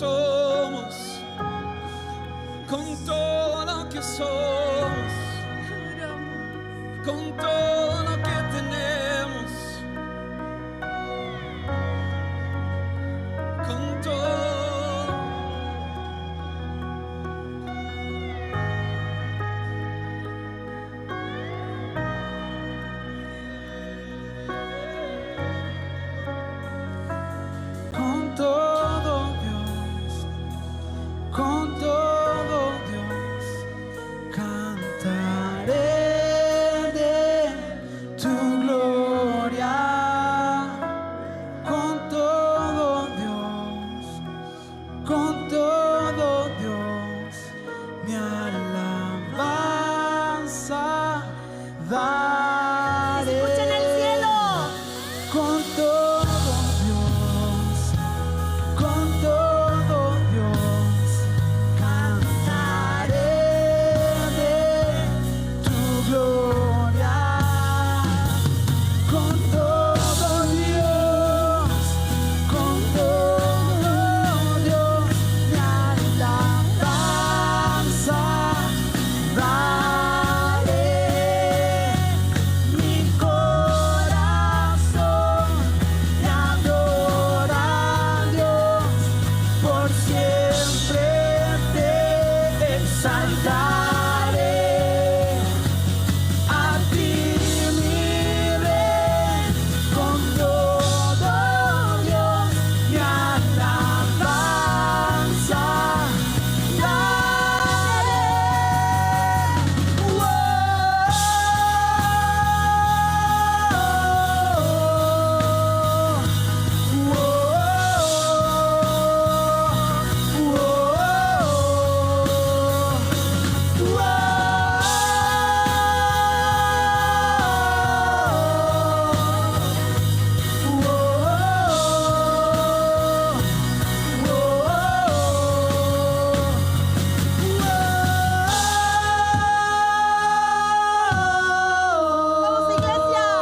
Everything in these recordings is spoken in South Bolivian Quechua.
somos, con todo lo que somos, con todo lo que tenemos, con todo. Con todo Dios, con todo Dios, cantaré de tu gloria. Con todo Dios, con todo Dios, mi alabanza daré. Se escucha en el cielo. Con todo Dios, con todo Dios, cantaré de tu gloria. Con todo Dios, con todo Dios, mi alabanza daré. Mi corazón te adora, Dios, por siempre te exaltaré. A ti, mi Rey, con todo Dios, mi alabanza daré. ¡Vamos, iglesia!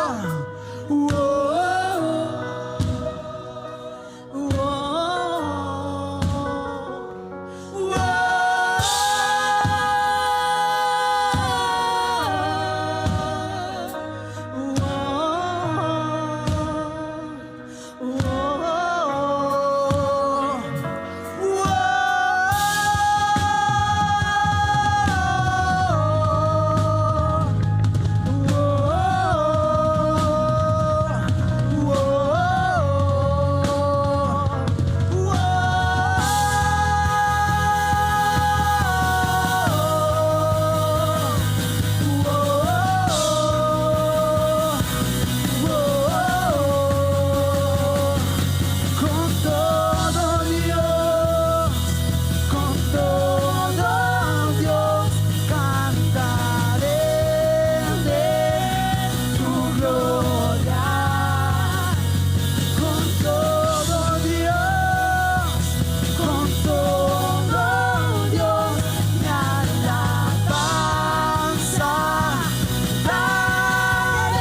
Con todo Dios, con todo Dios, cantaré de tu gloria. Con todo Dios, con todo Dios, mi alabanza daré.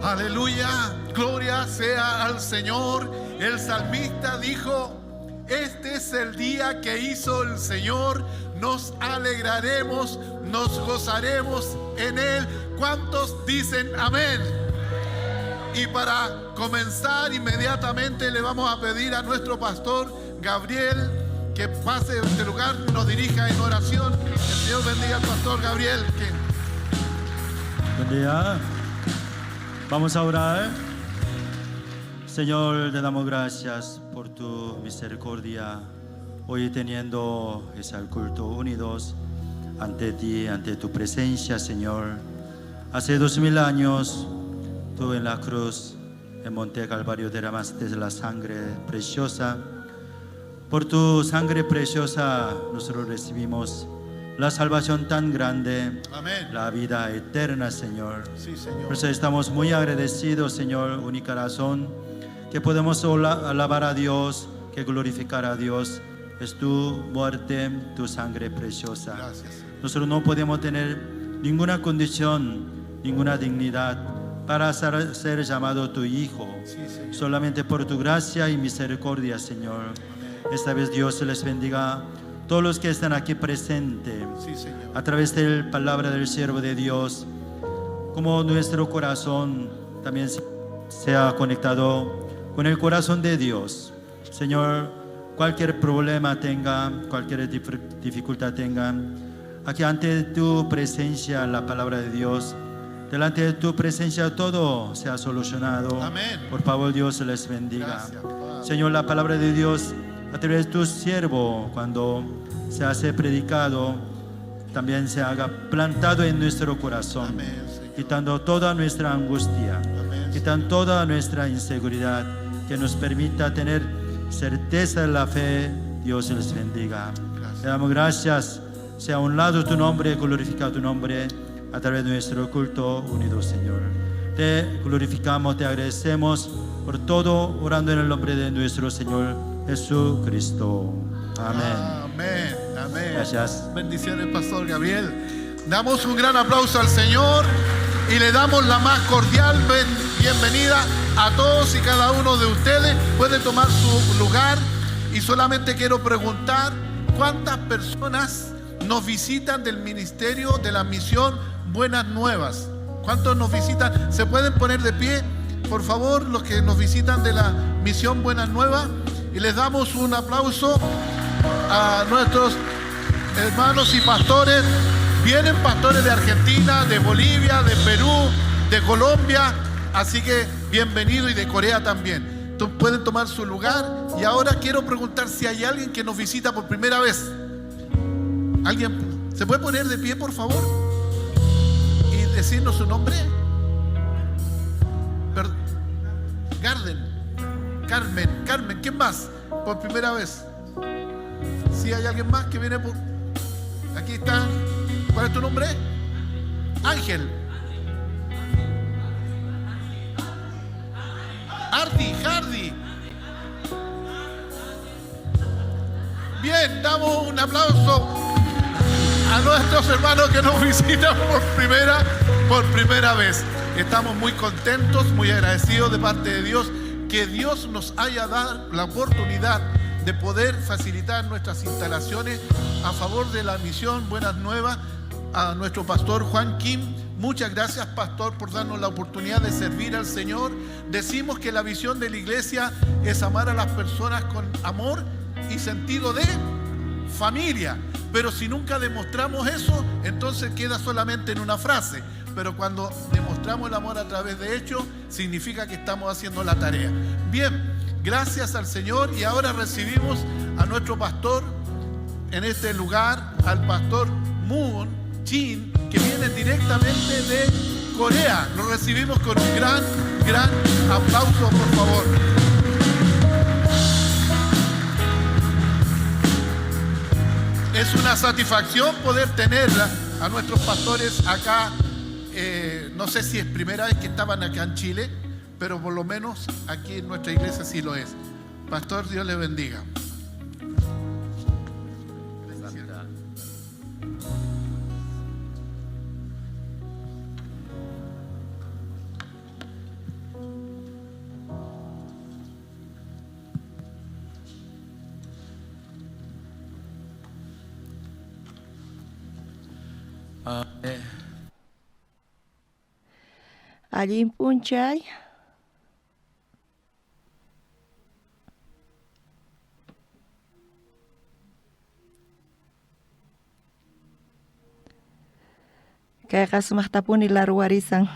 Aleluya, gloria sea al Señor. El salmista dijo, este es el día que hizo el Señor, nos alegraremos, nos gozaremos en él. ¿Cuántos dicen amén? Y para comenzar inmediatamente le vamos a pedir a nuestro pastor Gabriel que pase a este lugar, nos dirija en oración. El Señor bendiga al pastor Gabriel. Buen día. Vamos a orar. Señor, te damos gracias por tu misericordia. Hoy teniendo ese culto unidos ante ti, ante tu presencia, Señor. Hace 2000 años, tú en la cruz, en Monte Calvario, derramaste la sangre preciosa. Por tu sangre preciosa, nosotros recibimos la salvación tan grande, Amén. la vida eterna, Señor. Sí, Señor. Por eso estamos muy agradecidos, Señor, única razón que podemos alabar a Dios, que glorificar a Dios, es tu muerte, tu sangre preciosa. Gracias, Señor. Nosotros no podemos tener ninguna condición, ninguna dignidad para ser llamado tu hijo. Sí, Señor. Solamente por tu gracia y misericordia, Señor. Esta vez Dios les bendiga a todos los que están aquí presentes. Sí, Señor. A través de la palabra del siervo de Dios, como nuestro corazón también sea conectado con el corazón de Dios. Señor, cualquier problema tenga, cualquier dificultad tenga, aquí ante tu presencia, la palabra de Dios, delante de tu presencia todo sea solucionado. Amén. Por favor, Dios les bendiga. Gracias, Padre. Señor, la palabra de Dios a través de tu siervo, cuando se hace predicado, también se haga plantado en nuestro corazón, Amén, Señor. quitando toda nuestra angustia, Amén, quitando toda nuestra inseguridad, que nos permita tener certeza de la fe. Dios les bendiga. Gracias. Te damos gracias. Sea honrado tu nombre, glorificado tu nombre a través de nuestro culto unido, Señor. Te glorificamos, te agradecemos por todo, orando en el nombre de nuestro Señor Jesucristo. Amén. Amén. Amén. Gracias. Bendiciones, Pastor Gabriel. Damos un gran aplauso al Señor y le damos la más cordial bienvenida a todos y cada uno de ustedes. Pueden tomar su lugar y solamente quiero preguntar cuántas personas nos visitan del ministerio de la misión Buenas Nuevas. ¿Cuántos nos visitan? ¿Se pueden poner de pie, por favor, los que nos visitan de la misión Buenas Nuevas? Y les damos un aplauso a nuestros hermanos y pastores. Vienen pastores de Argentina, de Bolivia, de Perú, de Colombia. Así que bienvenido, y de Corea también. Pueden tomar su lugar. Y ahora quiero preguntar si hay alguien que nos visita por primera vez. ¿Alguien se puede poner de pie, por favor? Y decirnos su nombre. Garden. Carmen, Carmen, ¿quién más? Por primera vez. Si hay alguien más que viene por... Aquí está. ¿Cuál es tu nombre? Ángel. Ardi, Hardy. Bien, damos un aplauso a nuestros hermanos que nos visitan por primera vez. Estamos muy contentos, muy agradecidos de parte de Dios, que Dios nos haya dado la oportunidad de poder facilitar nuestras instalaciones a favor de la misión Buenas Nuevas. A nuestro pastor Juan Kim, muchas gracias, pastor, por darnos la oportunidad de servir al Señor. Decimos que la visión de la iglesia es amar a las personas con amor y sentido de familia, pero si nunca demostramos eso, entonces queda solamente en una frase. Pero cuando demostramos el amor a través de hechos, significa que estamos haciendo la tarea. Bien, gracias al Señor. Y ahora recibimos a nuestro pastor en este lugar, al pastor Moon Jin, que viene directamente de Corea. Lo recibimos con un gran, gran aplauso, por favor. Es una satisfacción poder tener a nuestros pastores acá. No sé si es primera vez que estaban acá en Chile, pero por lo menos aquí en nuestra iglesia sí lo es. Pastor, Dios le bendiga. Allin p'unchay. Kayqa sumaqtapuni larwarisan.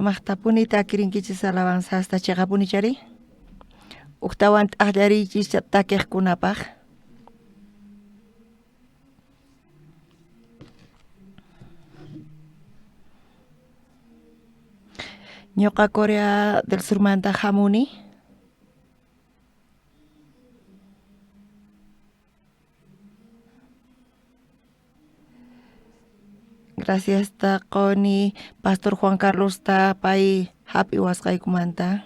Sumajtapuni takirinkichis alabanzasta cheqapuni chari. Ujtawan t'aqllariychis takiqkunapaq. Ñuqa Corea del Surmanta hamuni. Gracias taquni Pastor Juan Carlos ta pay hap'iwasqaykumanta.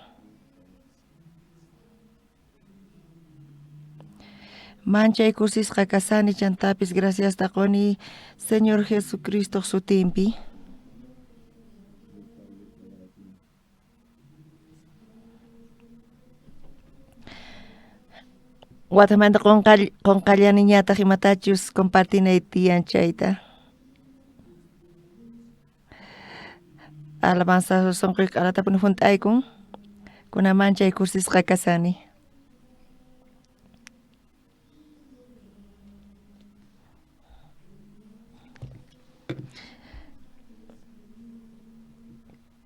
Manchay kusisqa kasani chantapis gracias taquni Señor Jesucristo sutinpi. Watamanta qonqallaniñataq imatachus compartinay tiyan chayta. Alabanza sonqoy q'alatapuni hunt'aykun. Kunan manchay kusisqa kasani.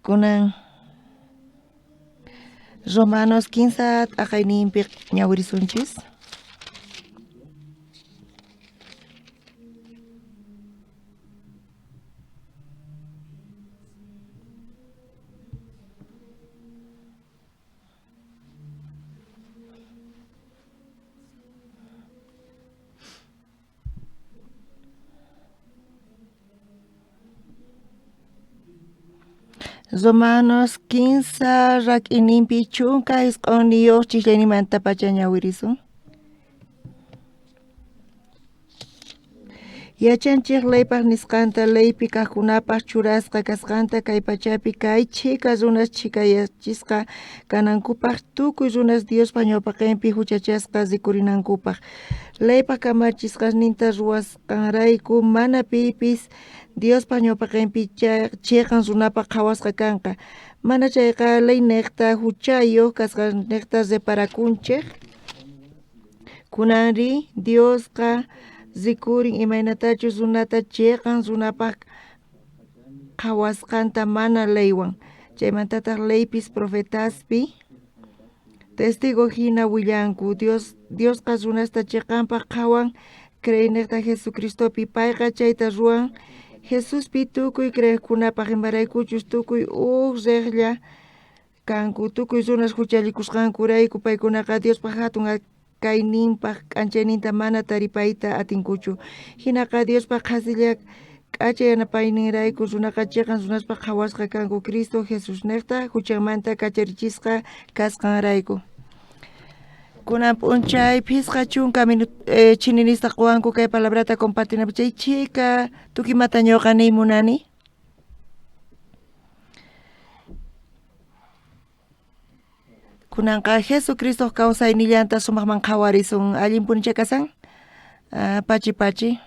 Kunan Romanos 15 t'aqayninpi ñawirisunchis. Romanos 15 rak'iyninpi 19 chijllayninmantapacha ñawirisun. Yachanchej leypaj nisqanta leypi kajkunapaj churasqa kasqanta kay pachapi kay chhika runas chhikayachisqa kanankupaj tukuy runas Diospa ñawpaqenpi huchachasqa rikurinankupaj. Leypaj kamachisqasninta ruwasqanrayku mana pipis Diospa ñawpaqenpi cheqan runapaj qhawasqa kanqa. Mana chayqa leyniqta huchayuq kasqanniqta reparakunchej. Kunanri Diosqa rikurin imaynatachus runata cheqan runapaj qhawasqanta mana leywan. Chaymantataq leypis profetaspi testigo hina willanku. Diosqa runasta cheqanpaj qhawan creeyniqta Jesucristopi. Payqa chayta ruwan Jesuspi tukuy creeqkunapaj imaraykuchus tukuy uj riqlla kanku. Tukuy runas huchallikusqankurayku paykunaqa Diospaj hatun kayninpaj k'anchayninta mana taripayta atinkuchu. Hinaqa Diospaj qhasilla k'acha yanapayninrayku runaqa cheqan runaspaj qhawasqa kanku Cristo Jesusniqta huchanmanta kacharichisqa kasqanrayku. Kunan p'unchay 50 minuto chininista qowanku kay palabrata compartinapaq chay chhika tukuy imata ñuqa niy munani. Kunanqa Jesucristoq kawsaynillanta sumaqman qhawarisun. Allinpunicha kasan? Pachi pachi.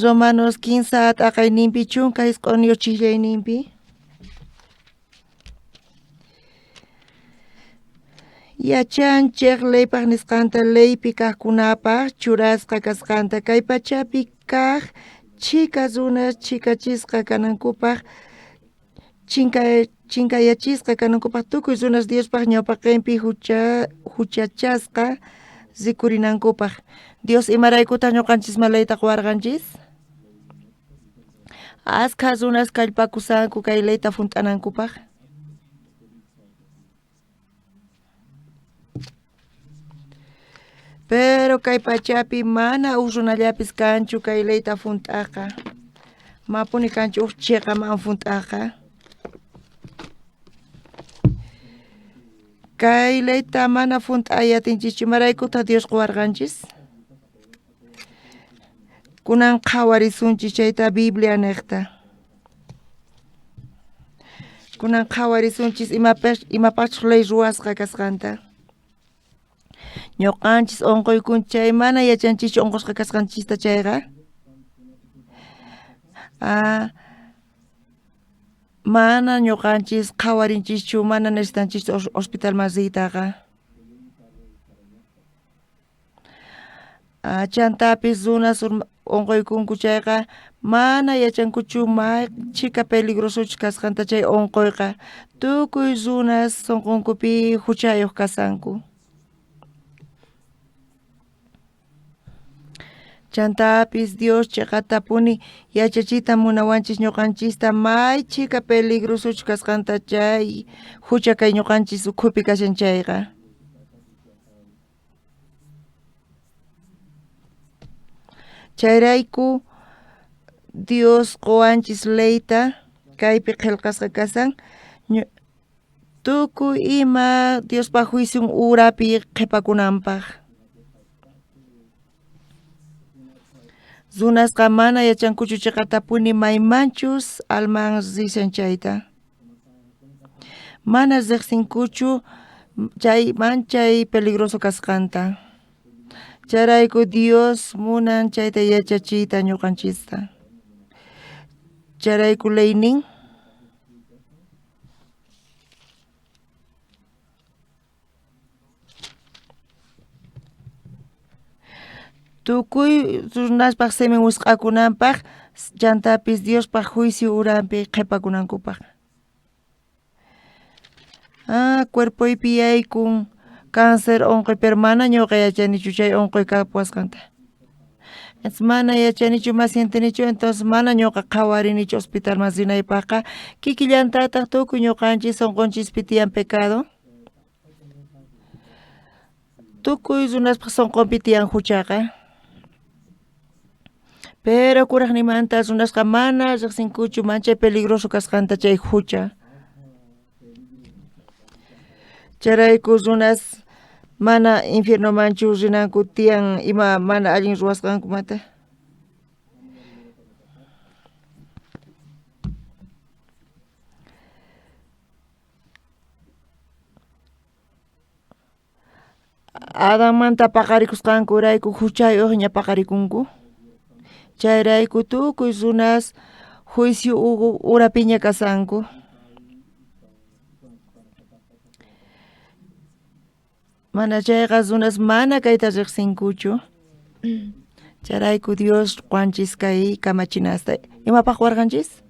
Romanos 15 t'aqayninpi 19 chijllayninpi. Yachanchej leypaj nisqanta leypi kajkunapaj churasqa kasqanta kay pachapi kaj chhika runas chhikachisqa kanankupaj chinkayachisqa kanankupaj tukuy runas Diospaj ñawpaqenpi huchachasqa rikurinankupaj. Dios imaraykutaq ñuqanchisman leyta quwarqanchis? Askha runas kallpakusanku kay leyta hunt'anankupaj. Pero kay pachapi mana uj runallapis kanchu kay leyta hunt'aqa. Mapuni kanchu uj chiqaman hunt'aqa. Kay leyta mana hunt'ay atinchischu, imaraykutaq Dios quwarqanchis? Kunan qhawarisunchis chayta Biblia niqta. Kunan qhawarisunchis imapaqchus ley ruwasqa kasqanta. Ñuqanchis unquykunchis chay mana yachanchischu unqusqa kasqanchista chayqa. Mana ñuqanchis qhawarinchischu mana necesitanchischu hospitalman riytaqa. Chantapis runas onqoykunku chayqa mana yachankuchu may chhika peligrosochus kasqanta chay onqoyqa. Tukuy runas sonqonkupi juchayoj kasanku. Chantapis Dios cheqatapuni yachachiyta munawanchis ñoqanchista may chhika peligrosochus kasqanta chay jucha kay ñoqanchis ukhupi kashan chayqa. Chayrayku Dios qowanchis leyta kaypi qhelqasqa kasan tukuy ima Diospa juicion urapi qhepakunanpaj. Runasqa mana yachankuchu cheqatapuni maymanchus alman rishan chayta. Mana rejsinkuchu chay manchay peligroso kasqanta. Chayrayku Dios munan chayta yachachiyta ñoqanchista. Chayrayku leynin Tukuy runaspaj simin wisq'akunanpaj, chantapis Diospaj juicio uranpi qhepakunankupaj. Ah, cuerpoypi yaykun cáncer onqoy, pero mana ñuqa yachanichu chay onqoy kapuwasqanta. Entonces mana yachanichu, ma sientenichu, entonces mana ñuqa qhawarinichu hospitalman rinaypajqa, kikillantataj tukuy ñuqanchis sonqonchispi tiyan pecado. Tukuy runaspaj sonqonpi tiyan juchaqa. Pero kurajnimanta runasqa mana rejsinkuchu manchay peligroso kasqanta chay jucha. Chayrayku runas mana infiernomanchu rinanku tiyan ima mana allin ruwasqankumanta. Adanmanta paqarikusqankurayku juchayojña paqarikunku. Chayrayku tukuy runas juicio urapiña kashanku. Mana chayqa runas mana kayta rejsinkuchu. Chayrayku Dios qowanchis kay kamachinasta. Imapaj qowarqanchis?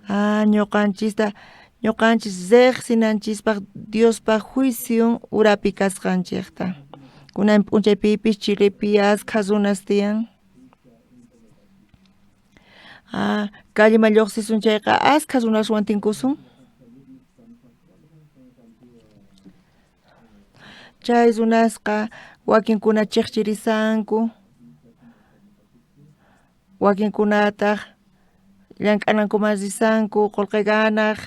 Ah, ñoqanchista ñoqanchis rejsinanchispaj Diospa juicion urapi kasqanchejta. Kunan p'unchaypipis Chilepi askha runas tiyan. Ah, calleman llojsisun chayqa askha runaswan tinkusun. Chay runasqa wakinkuna chijchirisanku, wakinkunataj llank'anankuman risanku qolqe ganaj.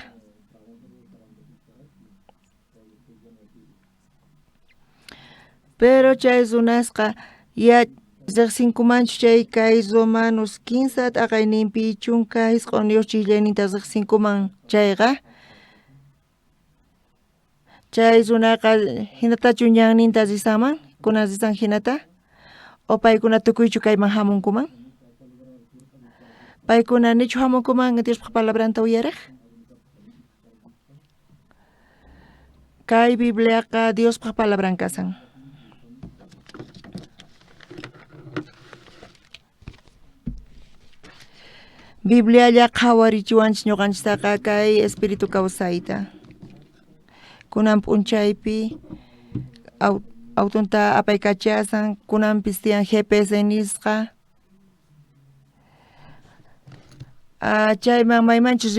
Pero chay runasqa ya rejsinkumanchu chay kay Romanos kinsa t'aqayninpi 19 chijllayninta rejsinkuman chayqa, chay runaqa jinatachu ñanninta risanman, kunan risan jinata, o paykuna tukuychu kayman jamunkuman? Paykuna nichu jamunkuman Diospaj palabranta uyarej? Kay Bibliaqa Diospaj palabran kasan. Biblialla qhawarichiwanchis ñoqanchistaqa kay espíritu kawsayta. Kunan p'unchaypi autonta apaykachasan, kunanpis tiyan GPS nisqa. Chayman maymanchus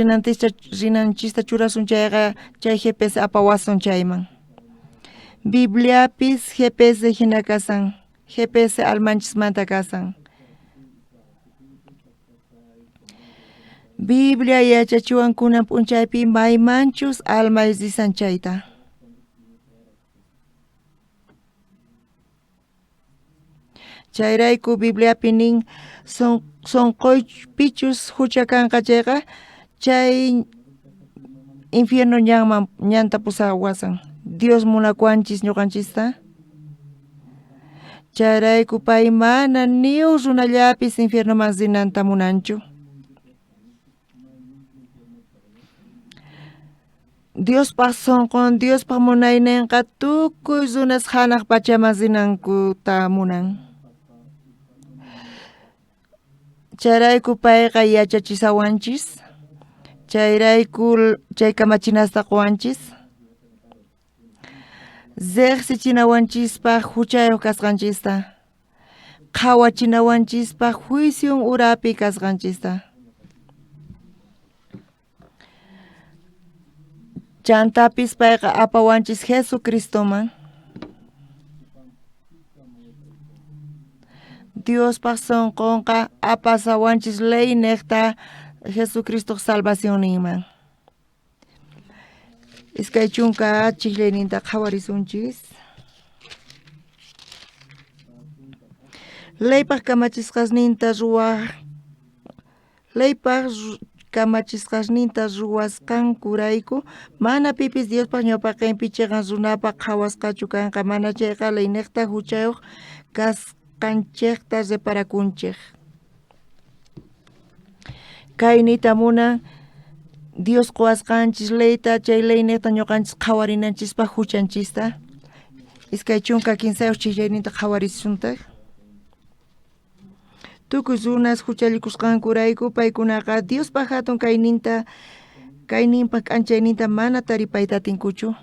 rinanchista churasun chayqa chay GPS apawasun chayman. Bibliapis GPS jina kasan, GPS almanchismanta kasan. Biblia yachachiwan kunan p'unchaypi maymanchus almay risan chayta. Chayrayku Bibliapi nin sonqoypichus jucha kanqa chayqa chay infierno ñanman ñanta pusawasan. Dios munakuwanchis ñoqanchista. Chayrayku pay mana ni uj runallapis infiernoman rinanta munanchu. Diospaj sonqon, Diospaj munaynenqa tukuy runas janaj pachaman rinankuta munan. Chayrayku payqa yachachisawanchis, chayrayku chay kamachinasta qowanchis, rejsichinawanchispaj juchayoj kasqanchista, qhawachinawanchispaj juicion urapi kasqanchista. Chantapis payqa apawanchis Jesucristoman. Diospaj sonqonqa apasawanchis ley nejta Jesucristoj salvacionninman. 20 chijllayninta qhawarisunchis. Leypaj kamachisqasninta ruwaj Leypaj kamachisqasninta ruwasqankurayku mana pipis Diospaj ñawpaqenpi cheqan runapaj qhawasqachu kanqa, manachayqa leynejta juchayoj kasqanchejta reparakunchej. Kay niyta munan Dios qowasqanchis leyta, chay leynejta ñoqanchis qhawarinanchispaj juchanchista. 23 chijllayninta qhawarisuntaj. Tukuy runas juchallikusqankurayku paykunaqa Diospa jatun kayninta, kayninpa k'anchayninta mana taripayta atinkuchu.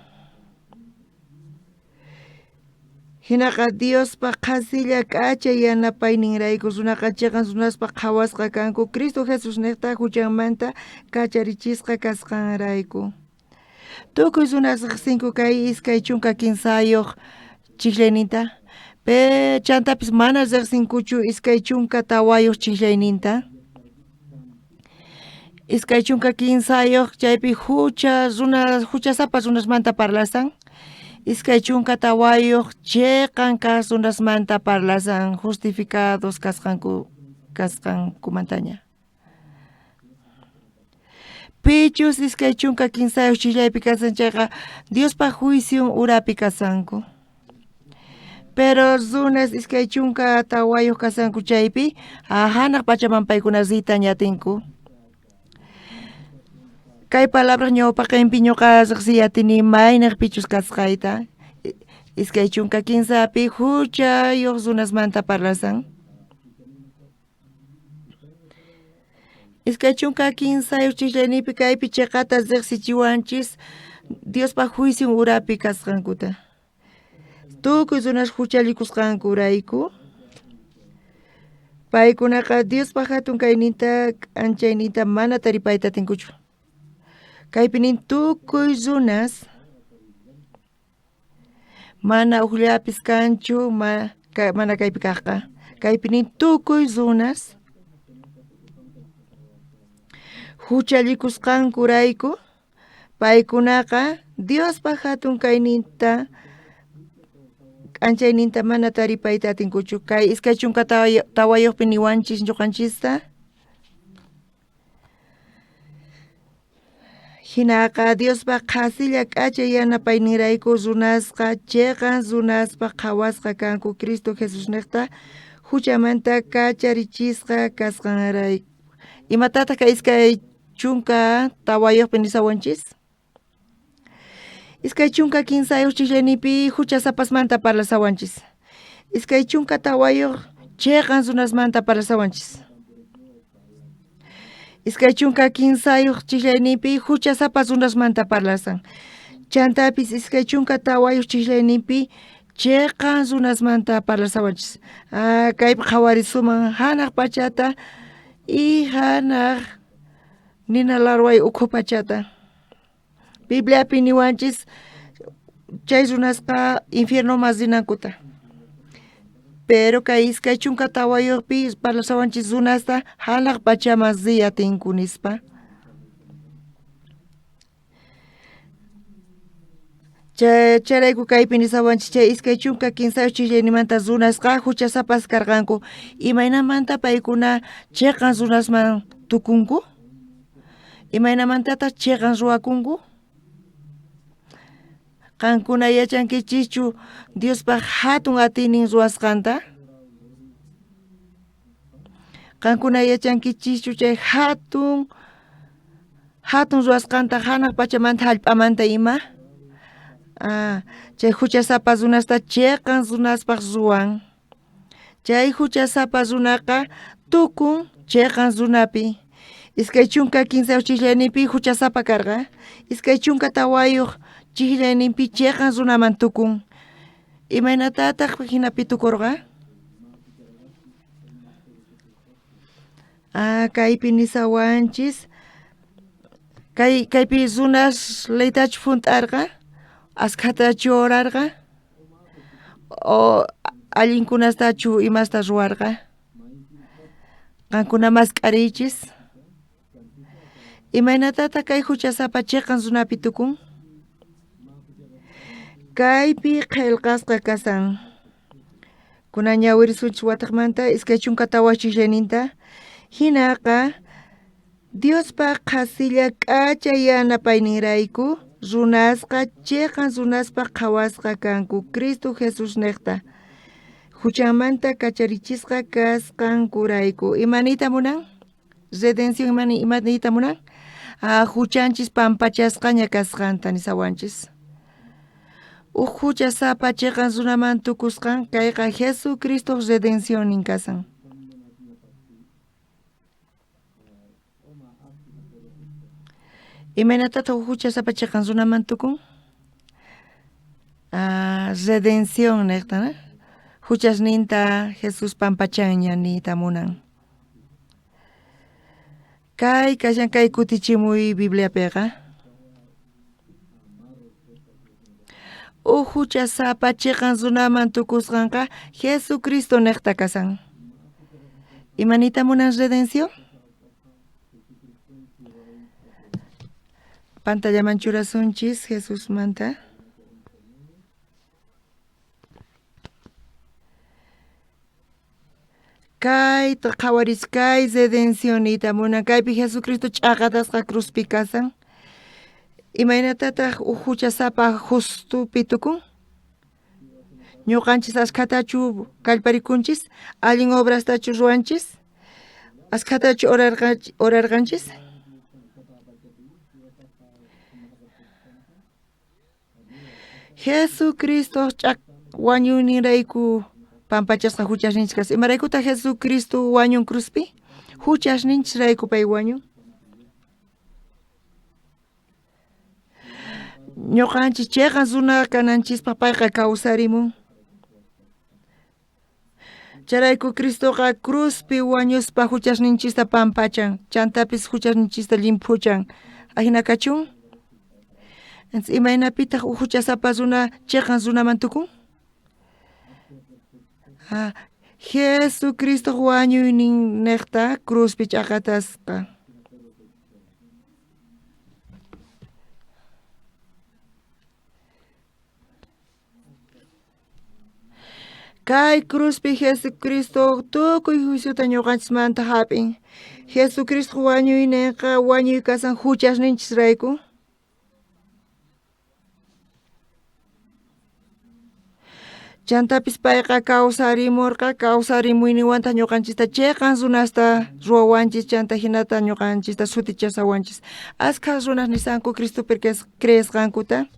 Jinaqa Diospa qhasilla k'acha yanapayninrayku runaqa cheqan runaspa qhawasqa kanku Cristo Jesusnejta juchanmanta kacharichisqa kasqanrayku. Tukuy runas rejsinku kay 23 chijllayninta, chantapis mana rejsinkuchu 24 chijllayninta. 23 chaypi jucha runas juchasapa runasmanta parlasan. 24 cheqan kaj runasmanta parlasan justificados kasqanku kasqankumantaña. Pichus 23 chillaypi kasan chayqa Diospa juicion urapi kasanku. Pero runas 24 kasanku chaypi janaj pachaman paykuna riyta ñatinku. Kay palabraj ñawpaqenpi ñoqa rejsiy atini maynejpichus pichus kasqayta. 23pi juchayoj runasmanta parlasan. 23 chijllayninpi kaypi cheqata rejsichiwanchis Diospa juicion urapi kasqankuta. Tukuy runas juchallikusqankurayku paykunaqa Diospa jatun kayninta k'anchayninta mana taripayta atinkuchu. Kaypi nin tukuy runas Mana ujllapis kanchu mana kaypi kajqa. Kaypi nin tukuy runas juchallikusqankurayku paykunaqa Diospa jatun kayninta k'anchayninta mana taripayta atinkuchu. Kay 24pi niwanchis ñuqanchista. Jinaqa Diospa qhasilla k'acha yanapayninrayku runasqa cheqan runaspa qhawasqa kanku Cristo Jesusnejta juchamanta kacharichisqa kasqanrayku. Imatataj kay 24pi nisawanchis? 23 chijllayninpi juchasapasmanta parlasawanchis. 24 cheqan runasmanta parlasawanchis. 23 chijllayninpi juchasapa runasmanta parlasan. Chantapis 24 chijllayninpi cheqan runasmanta parlasawanchis. Kaypi qhawarisuman janaj pachata y janaj nina larway ukhu pachata. Bibliapi niwanchis chay runasqa infiernoman rinankuta. Pero kay 24pi parlasawanchis runasta janaj pachaman riy atinku nispa. Chayrayku kaypi nisawanchis chay 23 chijllaynimanta runasqa juchasapas karqanku. Imaynamanta paykuna cheqan runasman tukunku? Imaynamantataq cheqan ruwakunku? Qankuna yachankichischu Diospa jatun atiynin ruwasqanta? Qankuna yachankichischu chay jatun Hatun ruwasqanta hanaq pachamanta hallp'amanta ima? Chay huchasapa runasta chiqan runaspaq ruwan. Chay huchasapa runaqa tukun chiqan runapi. 23 chijllayninpi huchasapa karqa. 24 chijllayninpi chiqan runaman tukun. Imaynatataq hinapi tukurqa? Kaypi nisawanchis kaypi runas leytachu junt'arqa, askhatachu orarqa, o allinkunastachu imasta ruwarqa? Qankuna mask'ariychis. Imaynatataq kay huchasapa chiqan runapi tukun? Kaypi qillqasqa kasan. Kunan ñawirisunchis wataqmanta 24 chijllayninta. Hinaqa Diospa qhasilla k'acha yanapayninrayku runasqa chiqan runaspaq qhawasqa kanku Cristo Jesús niqta. Huchanmanta kacharichisqa kasqankurayku. Ima niyta munan? Redención ima niyta munan? Huchanchis pampachasqaña kasqanta nisawanchis. Uj huchasapa chiqan runaman tukusqan kayqa Jesucristoq redencionnin kasan. Imaynatataq uj huchasapa chiqan runaman tukun? Redención niqta, ¿no? Huchasninta Jesús pampachanña niyta munan. Kay kashan kay kutichimuy Bibliapiqa. Uj huchasapa chiqan runaman tukusqanqa Jesucristo niqta kasan. Ima niyta munan redención? Pantallaman churasunchis Jesusmanta. Kayta qhawaris kay redención niyta munan. Kaypi Jesucristo ch'aqatasqa cruzpi kasan. Imaynatataq uj huchasapa justupi tukun? Ñuqanchis askhatachu kallparikunchis? Allin obrastachu ruwanchis? Askhatachu orarqanchis? Jesucristo wañuyninrayku pampachasqa huchasninchis kasqa. Imaraykutaq Jesucristo wañun cruzpi? Huchasninchisrayku pay wañun. Ñuqanchis chiqan runa kananchispaq payqa kawsarimun. Chayrayku Cristoqa cruzpi wañuspa huchasninchista pampachan, chantapis huchasninchista llimphuchan. Ajina kachun? Imaynapitaq huchasapa runa chiqan runaman tukun? Jesucristoq wañuynin niqta cruzpi ch'aqatasqa. Kay cruzpi Jesucristo tukuy juiciota ñuqanchismanta hap'in. Jesucristo wañuyninqa wañuy kasan huchasninchisrayku. Chantapis payqa kawsarimurqa, kawsarimuyninwantaq ñuqanchista chiqan runasta ruwawanchis, chanta hinata ñuqanchista sutichasawanchis. Askha runas nisanku Cristopi creesqankuta.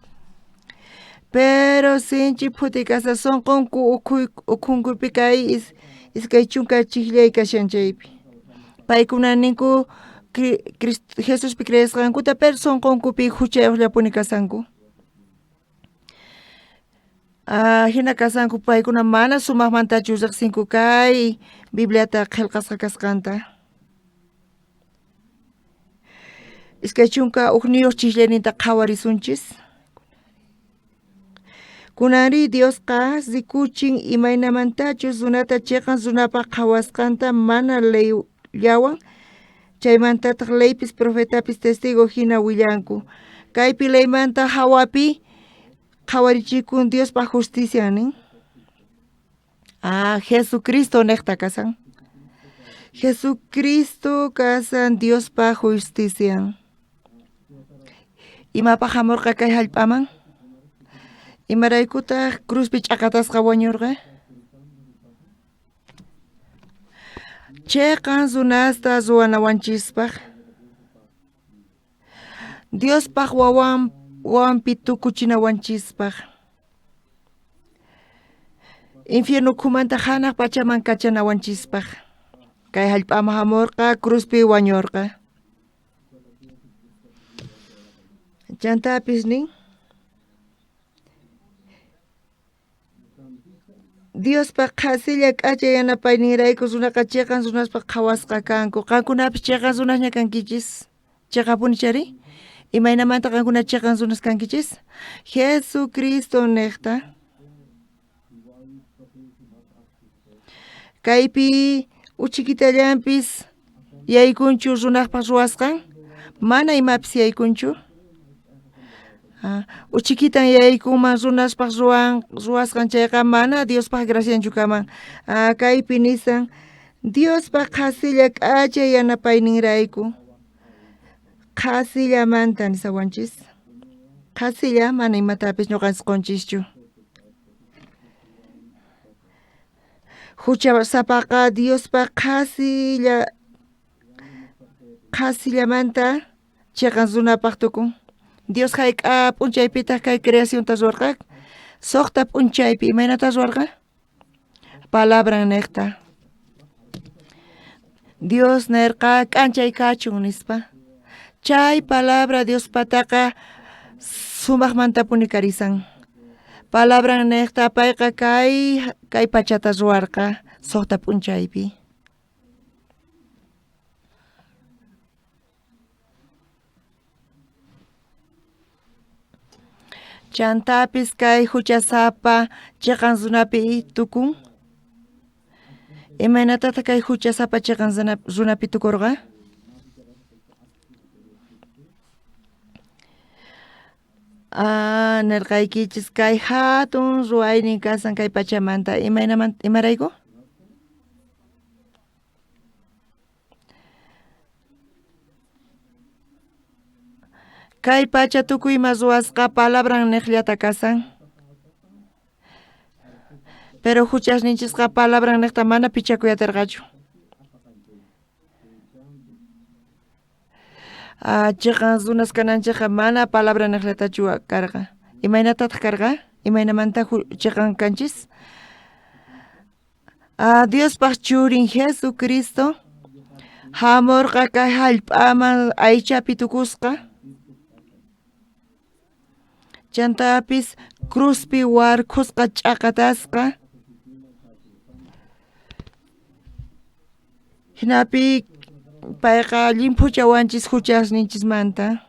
Pero sinchi phutikasqa sunqunku ukhunkupi kay 20 chijllay kashan chaypi. Paykuna ninku Jesuspi creesqankuta, pero sunqunkupi huchayuqllapuni kasanku. Hina kasanku paykuna mana sumaqmantachu riqsinku kay Bibliata qillqasqa kasqanta. 21 chijllayninta qhawarisunchis. Kunanri Diosqa rikuchin imaynamantachus runata chiqan runapaq qhawasqanta mana leyllawan, chaymantataq leypis profetapis testigo hina willanku. Kaypi leymanta hawapi qhawarichikun Diospa justician nin. Jesucristo niqta kasan. Jesucristo kasan Diospa justician. Imapaq hamurqa kay hallp'aman? Imaraykutaq cruzpi ch'aqatasqa wañurqa? Chiqan runasta ruwanawanchispaq. Diospaj wawan wawanpi tukuchinawanchispaj. Infierno ukhumanta janaj pachaman kachanawanchispaj. Kay jallp'aman jamorqa, cruzpi wañorqa. Chantapis nin Diospa qhasilla k'acha yanapayninrayku runaqa cheqan runaspaj qhawasqa kanku. Qankunapis cheqan runasña kankichis. Cheqapuni chari? Imaynamanta qankuna cheqan runas kankichis? Jesucristo nejta. Kaypi uchikitallanpis yaykunchu runajpaj ruwasqan? Mana imapis yaykunchu. Ah, uchikitan yaykunman runaspaj ruwan ruwasqan chayqa mana Diospaj gracianchu kaman. Ah, kaypi nisan Diospaj qhasilla k'acha yanapayninrayku. Qhasillamanta nisawanchis. Qhasilla mana imatapis ñoqanchis qonchischu. Juchasapaqa Diospa qhasilla qhasillamanta cheqan runapaj tukun. Dios jayk'a p'unchaypitaj kay creacionta ruwarqa? Sojta p'unchaypi imaynata ruwarqa? Palabran nejta. Dios nerqa k'anchay kachun nispa. Chay palabra Diospataqa sumajmantapuni karisan. Palabran nejta payqa kay kay pachata ruwarqa sojta p'unchaypi. Chantapis kay juchasapa cheqan runapi tukun. Imaynatataq kay juchasapa cheqan runapi tukurqa? Ah, nerqaykichis kay hatun ruwaynin kasan kay pachamanta. Imaynamanta imarayku? Kay pacha tukuy ima ruwasqa palabran nejllata kasan. Pero juchasninchisqa palabran nejta mana pichakuy aterqachu. Ah, cheqan runas kananchejqa mana palabra nejllatachu karqa. Imaynatataq karqa? Imaynamanta cheqan kanchis? Ah, Diospaj churin Jesucristo jamorqa kay jallp'aman aychapi tukusqa. Chantapis cruzpi warkhusqa ch'aqatasqa. Jinapi payqa llimphuchawanchis juchasninchismanta.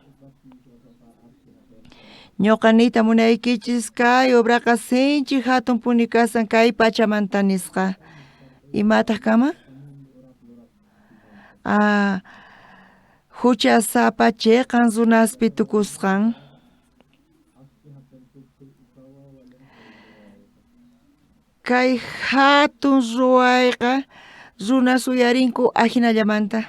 Ñoqa niyta munaykichis kay obraqa sinchi jatunpuni kasan kay pachamanta nisqa. Imataq kanman? Ah, juchasapa cheqan runaspi tukusqan. Kay jatun ruwayqa runas uyarinku ajinallamanta.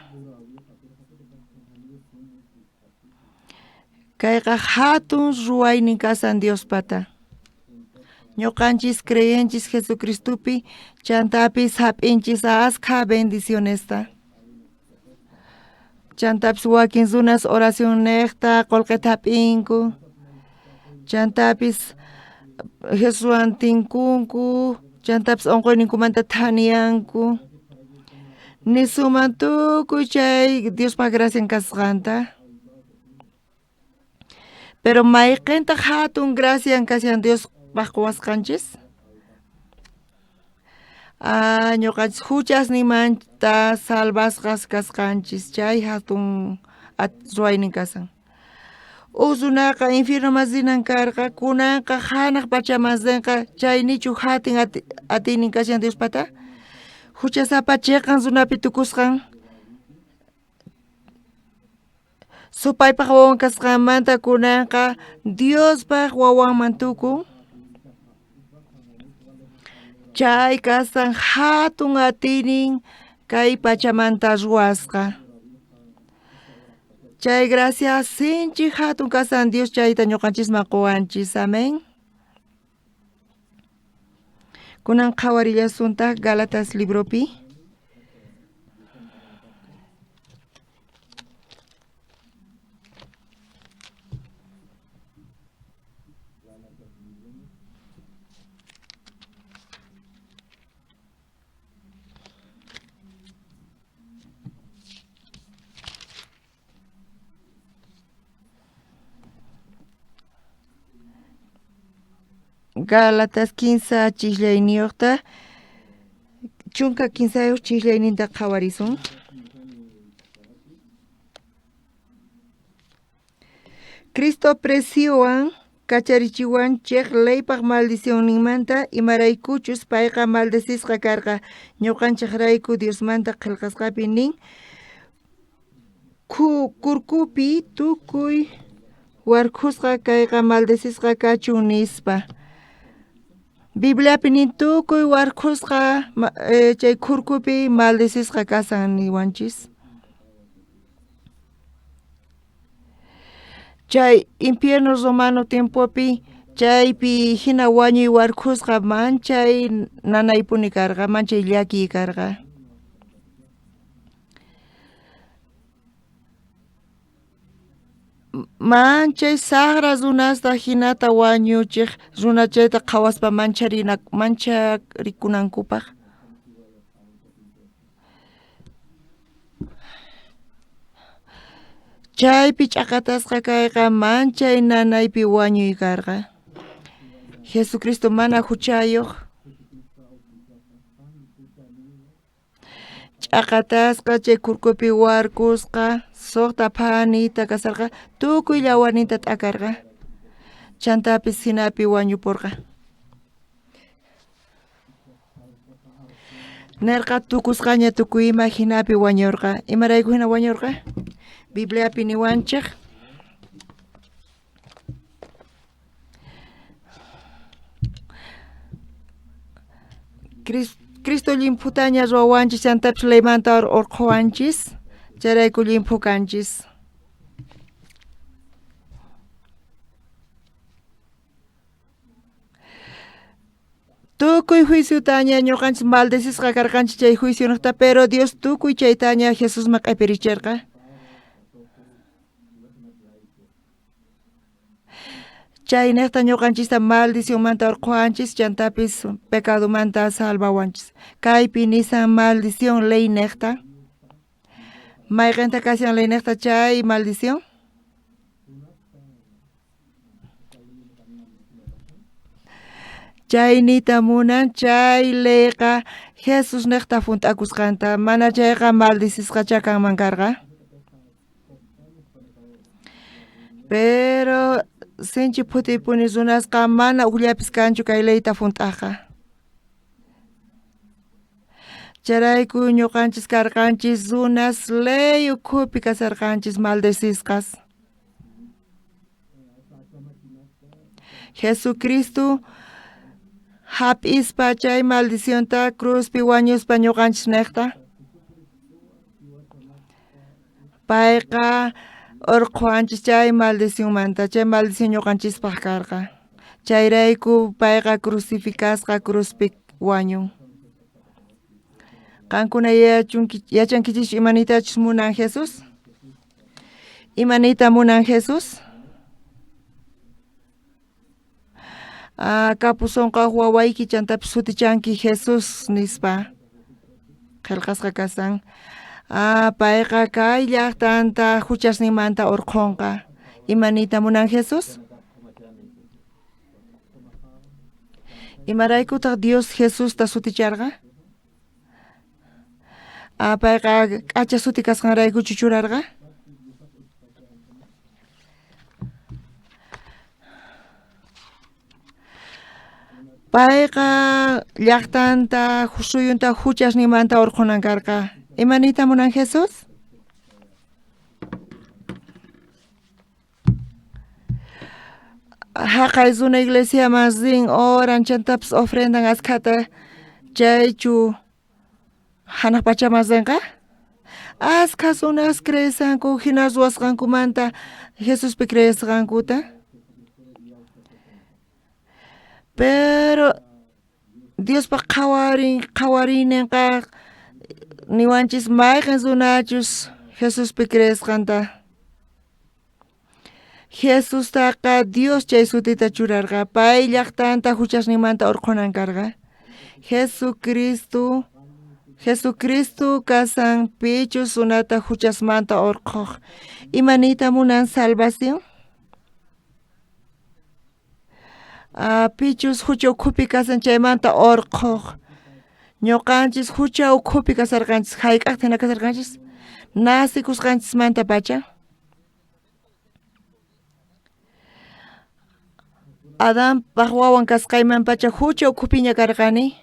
Kayqa jatun ruwaynin kasan Diospata. Ñoqanchis creyenchis Jesucristopi, chantapis jap'inchis askha bendicionesta. Chantapis wakin runas oración nejta qolqeta jap'inku. Chantapis Jesuswan tinkunku, chantapis onqoyninkumanta thaniyanku. Nisuman tukuy chay Diospa gracian kasqanta. Pero mayqentaq hatun gracian kashan Diospaq qowasqanchis? Ah, ñoqanchis juchasninmanta salvasqas kasqanchis chay hatun ruwaynin kasan. Uj runaqa infiernoman rinan karqa, kunanqa janaj pachaman rinqa, chaynichu hatin atiynin kashan Diospata? Juchasapa cheqan runapi tukusqan Supaypaj wawan kasqanmanta kunanqa Diospaj wawanman tukun. Chay kasqan jatun atiynin kay pachamanta ruwasqa. Chay gracia sinchi jatun kasqan Dios chayta ñoqanchisman qowanchis. Amén. Kunan qhawarillasuntaj Gálatas libropi. Gálatas 15 chijllayniyojta 13 chijllayninta qhawarisun. Cristo preciowan kacharichiwanchej leypaj maldicionninmanta imaraykuchus payqa maldecisqa karqa ñuqanchejrayku Diosmanta qhelqasqapi nin kurkupi tukuy warkhusqa kayqa maldecisqa kachun nispa. Bibliapi nin tukuy warkhusqa chay kurkupi maldecisqa kasan niwanchis. Chay infierno romano tiempopi chaypi jina wañuy warkhusqa manchay nanaypuni karqa, manchay llakiy karqa. Manchay sajra runasta jinata wañuchej runa chayta qhawaspa mancharikunankupaj. Chaypi ch'aqatasqa kayqa manchay nanaypi wañuy karqa. Jesucristo mana juchayoj ch'aqatasqa chay kurkupi warkusqa sojta phanita kasarqa tukuy llawarninta t'akarqa chantapis jinapi wañuporqa. Nerqa tukusqaña tukuy ima jinapi wañorqa. Imarayku jina wañorqa? Bibliapi niwanchej. Cristo llimphutaña ruwawanchis chantapis leymanta orqhowanchis, chayrayku llimphu kanchis. Tukuy juiciotaña ñoqanchis maldecisqa karqanchis chay juicionejta, pero Dios tukuy chaytaña Jesusman q'epiricherqa. Chaynejta ñoqanchista maldicionmanta orqhowanchis, chantapis pecadomanta salvawanchis. Kaypi nisan maldición leynejta. Mayqenta kashan leynejta chay maldición? Chay niyta munan chay leyqa Jesús nejta junt'akusqanta, mana chayqa maldicisqachá kanman karqa. Pero sinchi phutiypuni runasqa mana ujllapis kanchu kay leyta junt'ajqa. Chayrayku ñuqanchis karqanchis runas ley ukhupi kasharqanchis maldecisqas. Jesucristo jap'ispa chay maldicionta cruzpi wañuspa ñuqanchis nejta. Payqa orqhowanchis chay maldicionmanta, chay maldición ñuqanchispaj karqa. Chayrayku payqa crucificasqa cruzpi wañun. Qankuna yachankichischu ima niytachus munan Jesús? Ima niyta munan Jesús? Ah, kapusonqa uj wawayki chantapis sutichanki Jesús nispa qhelqasqa kasan. Ah, payqa kay llajtanta juchasninmanta orqhonqa. Ima niyta munan Jesús? Imaraykutaj Dios Jesusta suticharqa? Ah, payqa k'acha suti kasqanraykuchu churarqa? Payqa llajtanta suyunta juchasninmanta orqhonan karqa. Ima niyta munan Jesús? Jaqay runa iglesiaman rin oran chantapis ofrendan askhata chaychu janaj pachaman rinqa? Askha runas creesqanku jina ruwasqankumanta Jesuspi creesqankuta. Pero Diospa qhawarin qhawariyninqa niwanchis mayqen runachus Jesuspi creesqanta. Jesustaqa Dios chay sutita churarqa, pay llajtanta juchasninmanta orqhonan karqa. Jesucristo Jesucristo kasan pichus runata juchasmanta orqhoj. Ima niyta munan salvación? Pichus hucha ukhupi kasan chaymanta orqhoj. Ñuqanchis hucha ukhupi kasarqanchis, hayk'aqta hina kasarqanchis? Nacikusqanchismantapacha. Adanpaj wawan kasqaymanpacha hucha ukhupiña karqani.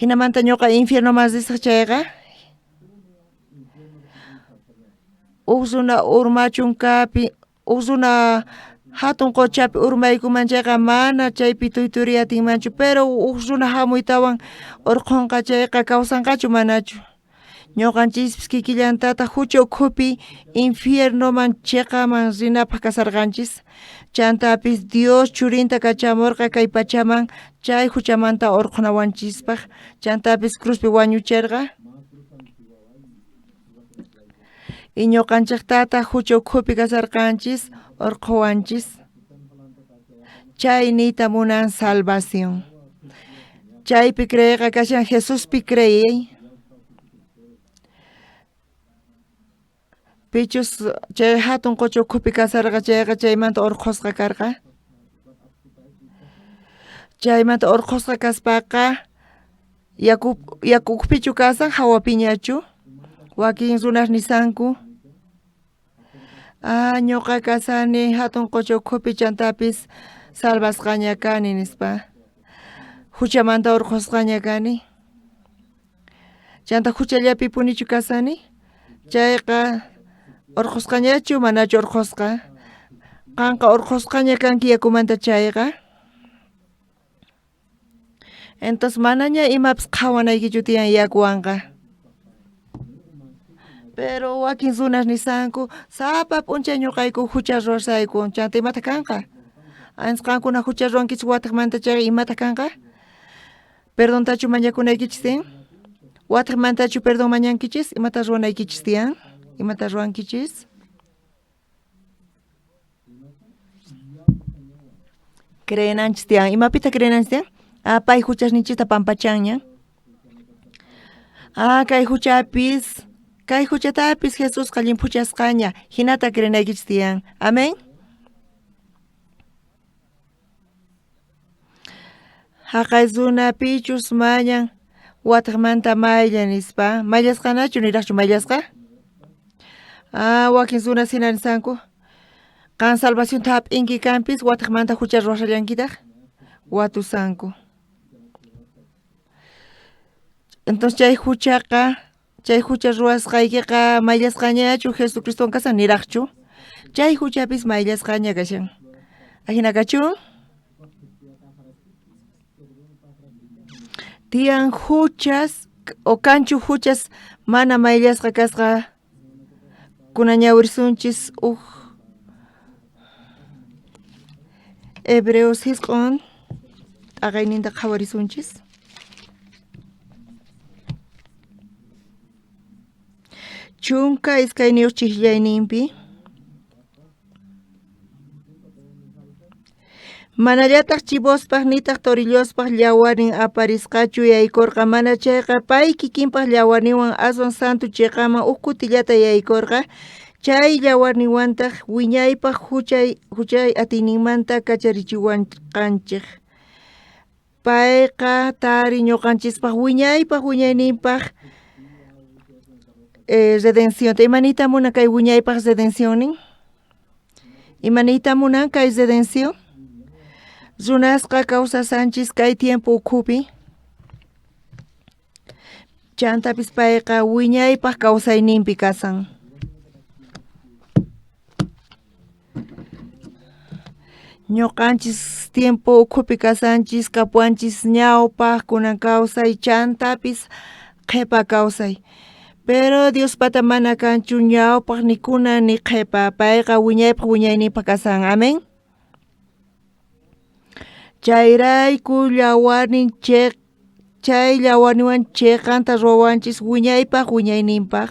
Hinamanta ñuqa infiernoman risaj chayqa, uj runa urmachunkapi, uj runa hatun qochapi urmaykuman chayqa mana chaypi tuyturiy atinmanchu, pero uj runa hamuytawan urqhunqa chayqa kawsanqachu manachu. Ñuqanchispis kikillantataq hucha ukhupi infiernoman cheqaman rinapaq kasarqanchis. Chantapis Dios churinta kachamurqa kay pachaman chay huchamanta urqhunawanchispaq. Chantapis cruzpi wañucherqa. Y ñuqanchiqtataq hucha ukhupi kasarqanchis urqhuwanchis. Chay niyta munan salvación. Chaypi creeyqa kashan Jesuspi creey. Pichus chay hatun qocha ukhupi kasarqa chayqa chaymanta urqhusqa karqa. Chaymanta urqhusqa kaspaqa yaku yaku ukhupichu kasan hawapiñachu. Wakin runas nisanku ah ñuqa kasani hatun qocha ukhupi chantapis salvasqaña kani nispa. Huchamanta urqhusqaña kani. Chanta huchallapipunichu kasani? Chayqa urqhusqañachu manachu urqhusqa? Qanqa urqhusqaña kanki yakumanta chayqa. Entonces manaña imapis qhawanaykichu tiyan yakuwanqa. Pero wakin runas nisanku sapa p'unchay ñuqayku hucha ruwasayku, chanta imata kanqa? Antes qankuna hucha ruwankichis wataqmanta chayqa imata kanqa? Perdontachu mañakunaykichis tiyan? Wataqmantachu perdón mañankichis? Imata ruwanaykichis tiyan? Imata ruwankichis? Creenanchis tiyan. Imapita creenanchis tiyan? Ah, pay huchasninchista pampachanña. Ah, kay huchapis, kay huchatapis Jesusqa llimphuchasqaña. Hinata creenaykichis tiyan. Amén. Haqay runa pichus mañan wataqmanta maylla nispa, mayllasqanachu niraqchu mayllasqa? Ah, wakin runas hina nisanku. Qan salvacionta hap'inki kanpis wataqmanta hucha ruwashallankitaq watusanku. Entonces chay huchaqa, chay hucha ruwasqaykiqa mayllasqañachu Jesucristowan kasan niraqchu? Chay huchapis mayllasqaña kashan. Ajina kachun? Tiyan huchas o kanchu huchas mana mayllasqa kasqa kuna ñawirsunchis uj Hebreos jisq'on t'aqayninta qhawarisunchis. 12 chijllayninpi Manallataq chivospaj nitaq torillospaj llawarin aparisqachu yaykorqa, mana chayqa pay kikinpaj llawarninwan aswan santo cheqaman uj kutillata yaykorqa, chay llawarninwantaq wiñaypaj huchay atiyninmanta kacharichiwanqanchej. Payqa tari ñuqanchispaj wiñaypaj wiñayninpaj redencionta. Imaniyta munan kay wiñaypaj redencionnin? Imaniyta munan kay redención? Runasqa kawsasanchis kay tiempo ukhupi. Chantapis payqa wiñaypaj kawsayninpi kasan. Ñuqanchis tiempo ukhupi kasanchis, kapuanchis ñawpaj kunan kawsay, chantapis qhepa kawsay. Pero Diospata mana kanchu ñawpaj ni kunan ni qhepa, payqa wiñaypaj wiñayninpaj kasan. Amén. Chayrayku llawarnin chay llawarninwan cheqanta ruwawanchis wiñaypaj wiñayninpaj.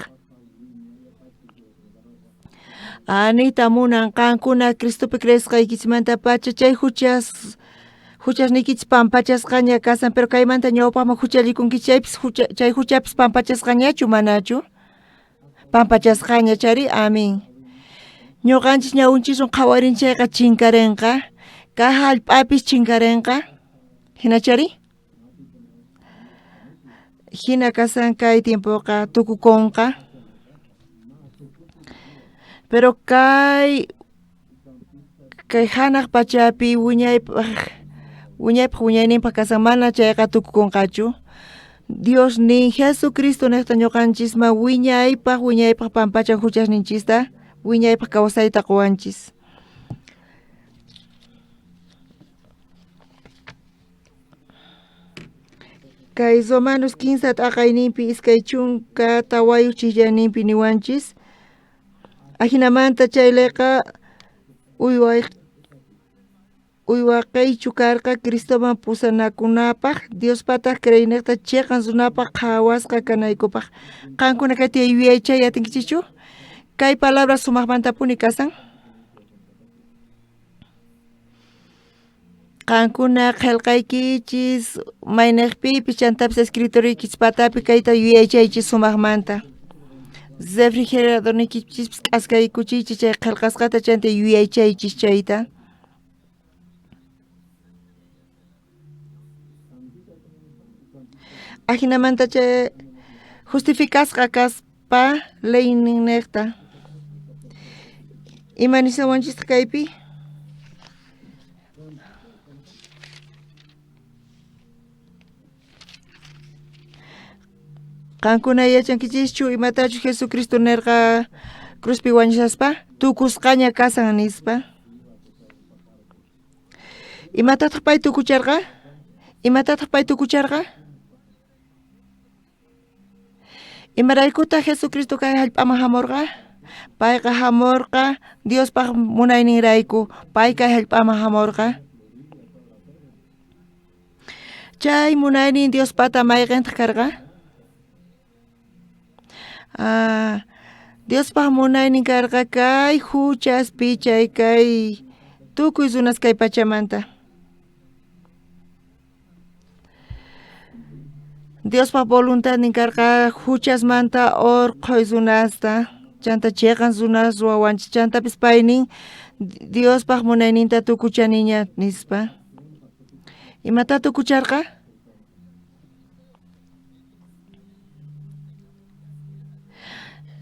Anita munan qankuna Cristopi creesqaykichismantapacha chay huchasniykichis pampachasqaña kasan, pero kaymanta ñawpaqman huchallikunkichis chaypis chay huchapis pampachasqañachu manachu? Pampachasqaña chari, amén. Ñuqanchis ñawinchiswan qhawarin chayqa chinkarinqa. Kay jallp'apis chinkarenqa. Jinachari? Jina kasan kay tiempoqa tukukonqa. Pero kay kay janaj pachapi wiñaypaj wiñaypaj wiñayninpaj kasan mana chayqa tukukonqachu. Dios nin Jesucristo nejta ñuqanchisman wiñaypaj wiñaypaj pampachan juchasninchista wiñaypaj kawsayta qowanchis. Kay Romanos 15 t'aqayninpi 24 chijllayninpi niwanchis. Ajinamanta chay leyqa uywaqeychu karqa Cristoman pusanakunapaj, Diospataq creynejta cheqan runapaj qhawasqa kanaykupaj. Qankuna kayta yuyaychay atinkichikchu? Kay palabra sumajmantapuni kasan. Qankuna qhelqaykichis maynejpipis chantapis escritoriykichis patapi kayta yuyaychaychis sumajmanta. Refrigeradorniykichispis k'askaykuchiychis chay qhelqasqata chanta yuyaychaychis chayta. Ajinamanta chay justificasqa kaspa leyninnejta. Ima nishawanchistaq kaypi? Qankuna yachankichischu imatachus Jesucristo nerqa cruzpi wañushaspa? Tukusqaña kasan nispa. Imatataq pay tukucharqa? Imatataq pay tukucharqa? Imaraykutaq Jesucristo kay jallp'aman jamurqa? Payqa jamurqa Diospaj munayninrayku, pay kay jallp'aman jamurqa. Chay munaynin Diospata mayqentaq karqa? Ah, Diospaj munaynin karqa kay juchas pichay kay tukuy runas kay pachamanta. Diospaj voluntadnin karqa juchasmanta orqhoy runasta, chanta cheqan runas ruwawanchis, chantapis paynin Diospaj munayninta tukuchaniña nispa. Imata tukucharqa?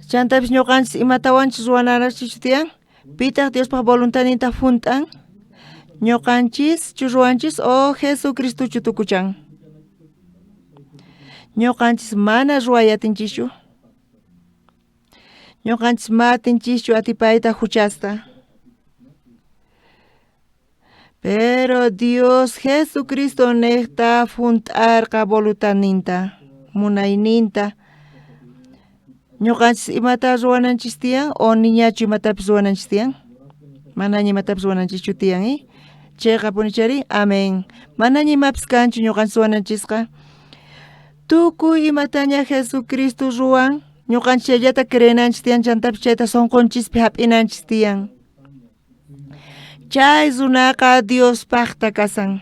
Chantapis ñuqanchis imatawanchis ruwananchis tiyan? Pitaq Diospaj voluntadninta junt'an? Ñuqanchischu ruwanchis o Jesucristochu tukuchan? Ñuqanchis mana ruway atinchischu. Ñuqanchis ma atinchischu atipayta juchasta. Pero Dios Jesucristo nejta junt'arqa voluntadninta, munayninta. Ñuqanchis imata ruwananchis tiyan o niñachu imatapis ruwananchis tiyan? Manaña imatapis ruwananchischu tiyan, eh? Chayqapunichari, amén. Manaña imapis kanchu ñuqanchis ruwananchisqa. Tukuy imataña Jesucristo ruwan, ñuqanchis chayllata creenanchis tiyan, chantapis chayta sonqonchispi hap'inanchis tiyan. Chay runaqa Diospajta kasan.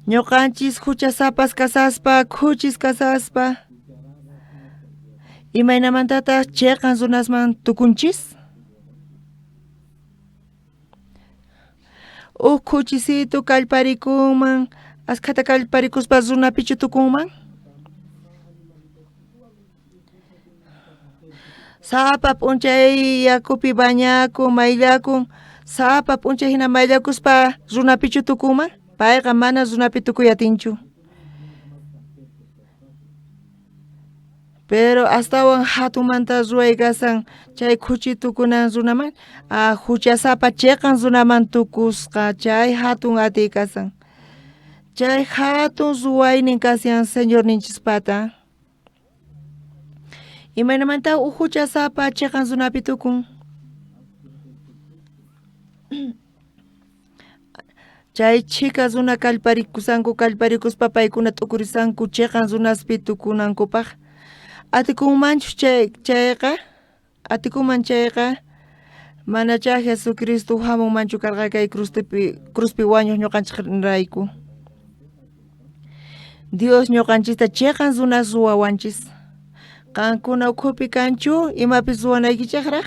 Ñuqanchis juchasapas kasaspa, khuchis kasaspa, imaynamantataq cheqan runasman tukunchis? Uj khuchisitu kallparikunman, askhata kallparikuspa runapichu tukunman? Sapa p'unchay yakupi bañakun, mayllakun, sapa p'unchay hina mayllakuspa runapichu tukunman? Payqa mana runapi tukuy atinchu. Pero astawan hatunmanta ruway kasan chay khuchi tukunan runaman, juchasapa cheqan runaman tukusqa chay hatun atiy kasan. Chay hatun ruwaynin kashan Señorninchispata. Imaynamanta uj juchasapa cheqan runapi tukun? Chay chhika runa kallparikusanku, kallparikuspa paykuna t'ukurisanku cheqan runaspi tukunankupaj. Atikunmanchu chayqa? Atikunman chayqa, manachá Jesucristo jamunmanchu karqa kay cruzpi wañuq ñuqanchejrayku. Dios ñuqanchista cheqan runas ruwawanchis. Qankuna ukhupi kanchu imapis ruwanaykichejraj?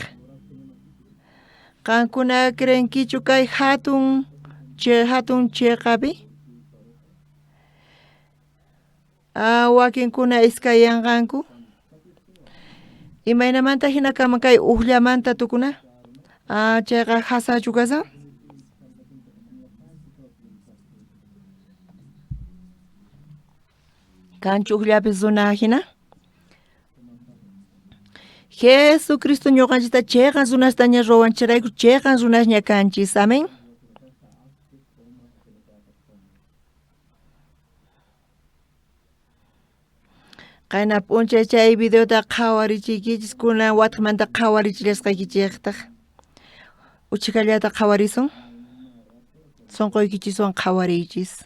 Qankuna creenkichu kay hatun Chay jatun cheqapi? Ah, wakinkuna iskayanqanku. Imaynamanta jina kaman kay ujllamanta tukuna? Ah, chayqa jasachu kasan? Kanchu ujllapis runa jina? Jesucristo ñuqanchista cheqan runastaña ruwanchirayku cheqan runasña kanchis. Amén. Qayna p'unchay chay videota qhawarichiykichis kunan watqmanta qhawarichillasqaykichejtaj. Uchikallata qhawarisun. Sonqoykichiswan qhawariychis.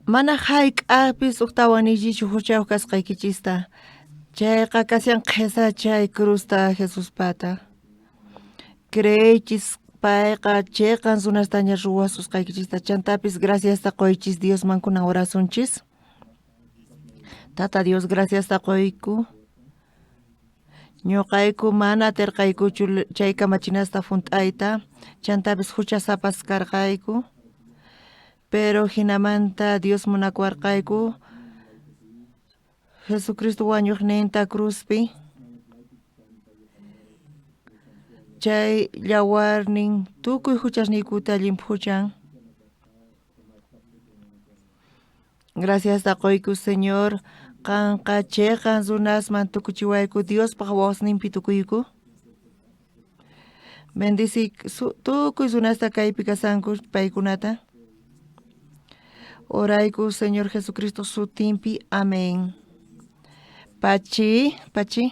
Mana jayk'ajpis ujtawan niykichu juchayoj kasqaykichista. Chayqa kashan qhesachay cruzta Jesuspata. Creeychis payqa cheqan runastaña ruwasusqaykichista. Chantapis graciasta qoychis Diosman kunan orasunchis. Tata Dios graciasta qoyku. Ñoqayku mana aterqaykuchu chay kamachinasta junt'ayta, chantapis juchasapas karqayku. Pero jinamanta Dios munakuwarqayku Jesucristo wañuqninta cruzpi. Chay llawarnin tukuy juchasniykuta llimphuchan. Graciasta qoyku, Señor. Qanqa cheqan runasman tukuchiwayku Diospaj wawasninpi tukuyku. Bendici tukuy runasta kaypi kasanku paykunata. Orayku, Señor Jesucristo sutinpi. Amén. Pachi, pachi.